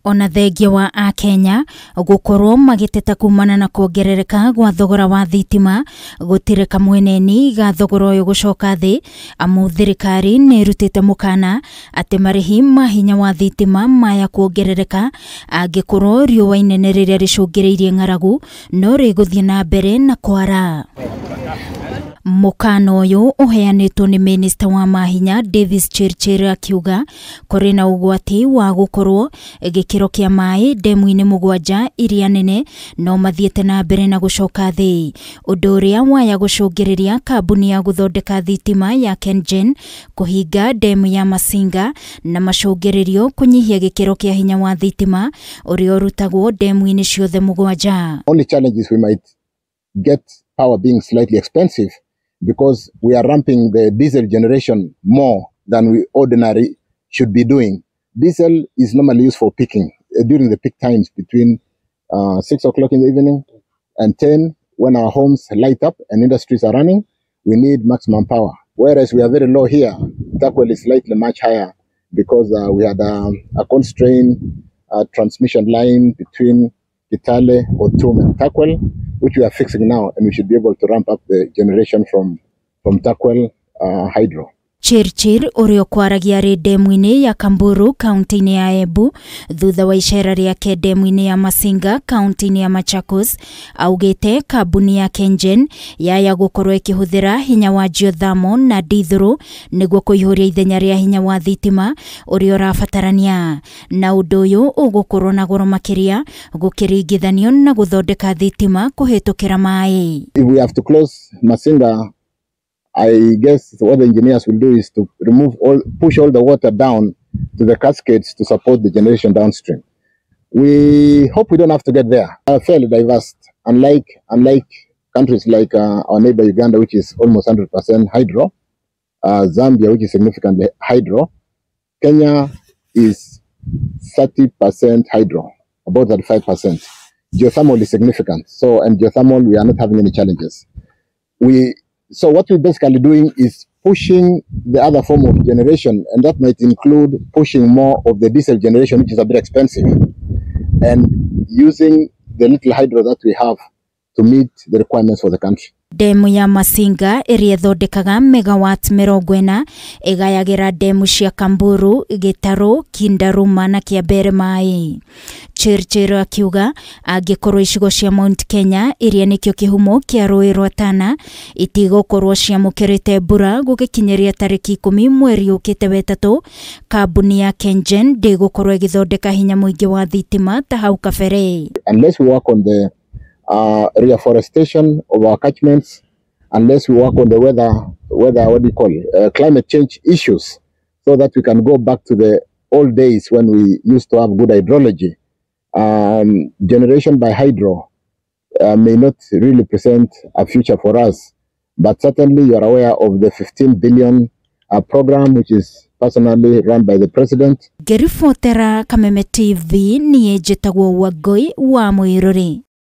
Ona thengia wa akenya gũkorwo magĩteta kumana na kuongerereka gwa thogora wa thitima, gũtirĩ kamweneni ga thogora ũyũ gũcoka thĩ, amu thirikari nĩ ĩrutĩte mũkana atĩ marĩhi ma hinya wa thitima maya kuongerereka angĩkorwo riũa inene rĩrĩa rĩcũngĩrĩirie ng'aragu no rĩgũthiĩ na mbere na kwara. Mũkana ũyũ ũheanĩtwo nĩ minista wa mahinya Davis Chirchir akiuga kũrĩ na ũgwati wa gũkorwo gĩkĩro kĩa maĩ ndemu-inĩ 7 iria nene no mathiĩte na mbere na gũcoka thĩ, ũndũ ũrĩa waya gũcũngĩrĩria kambuni ya gũthondeka thitima ya KenGen kũhinga ndemu ya Masinga na macũngĩrĩrio kũnyihia gĩkĩro kĩa hinya wa thitima ũrĩa ũrutagwo ndemu-inĩ ciothe 7. Only challenge is we might get power being slightly expensive because we are ramping the diesel generation more than we ordinarily should be doing. Diesel is normally used for peaking during the peak times between 6 o'clock in the evening and 10, when our homes light up and industries are running. We need maximum power. Whereas we are very low here. Turkwel is slightly much higher because we had a constrained transmission line between Kitale, Otum and Turkwel, which we are fixing now, and we should be able to ramp up the generation from Turkwel hydro. Chirchir ũrĩa ũkwaragia arĩ ndemu-inĩ ya Kamburu kaunti-inĩ ya Embu thutha wa icera rĩake ndemu-inĩ ya Masinga kaunti-inĩ ya Machakos augĩte kambuni ya KenGen yaya gũkorwo ĩkĩhũthĩra hinya wa geothermal na dithũrũ nĩguo kũihũria ithenya rĩa hinya wa thitima ũrĩa ũrabatarania, na ũndũ ũyũ ũgũkorwo na goro makĩria gũkĩringithanio na gũthondeka thitima kũhĩtũkĩra maĩ. If we have to close Masinga, I guess what the engineers will do is to push all the water down to the cascades to support the generation downstream. We hope we don't have to get there. Fairly diverse, unlike countries like our neighbor Uganda, which is almost 100% hydro, Zambia, which is significantly hydro. Kenya is 30% hydro, about 35%. Geothermal is significant. So, and geothermal, we are not having any challenges. So what we're basically doing is pushing the other form of generation, and that might include pushing more of the diesel generation, which is a bit expensive, and using the little hydro that we have to meet the requirements for the country. Ndemu ya Masinga ĩrĩa ĩthondekaga megawatt 40 ĩgayagĩra ndemu cia Kamburu, Gĩtarũ, Kindaruma na Kĩambere maĩ. Chirchir akiuga angĩkorwo icigo cia Mount Kenya iria nĩkĩo kĩhumo kĩa rũĩ rwa Tana itigũkorwo ciamũkĩrĩte mbura gũgĩkinyĩria tarĩki 10 mweri ũkĩte wetatũ, kambuni ya KenGen ndĩgũkorwo ĩgĩthondeka hinya mũingĩ wa thitima ta hau kabere. Unless we work on the reforestation of our catchments, unless we work on the weather, what do you call it, climate change issues, so that we can go back to the old days when we used to have good hydrology. Generation by hydro may not really present a future for us, but certainly you are aware of the 15 billion program, which is personally run by the president. Ngĩribotera Kameme TV, niĩ njĩtagwo Wangũi wa Mũirũrĩ.